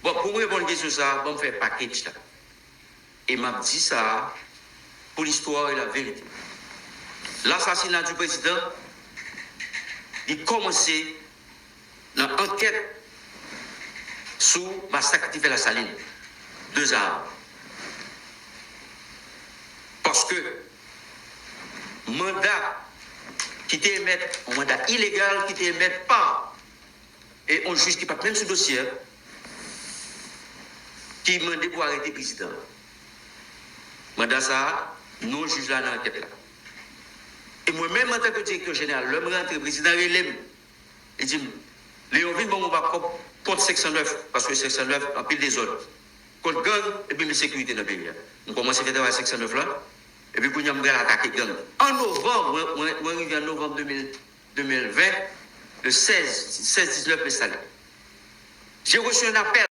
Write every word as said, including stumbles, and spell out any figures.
Bon, pou m reponn kesyon sa a, ban m fè package la. E m ap di sa a pou listwa e la verite. L'assassinat du président, li kòmanse nan ankèt sou masak ki te fè Lasalin, de Zahara. Paske manda ki te emèt, yon manda ilegal ki te emèt pa e yon jij ki pa t menm sou dosye a, ki mande pou arete prezidan an. Manda sa a, non jij la nan ankèt la. E mwen menm, antanke direktè jeneral, lè m rantre, prezidan rele m. Li di m, Leon, vin ban m yon backup kont senk san nèf, paske senk san nèf, anpil dezòd. Kont gang, epi ensekirite nan peyi a. M kòmanse fè travay senk san nèf la, epi kounye a m pral atake gang. An novanm, mwen, mwen, mwen rive an novanm de mil, de mil ven, le sèz, sèz diznèf m enstale. J'ai reçu un appel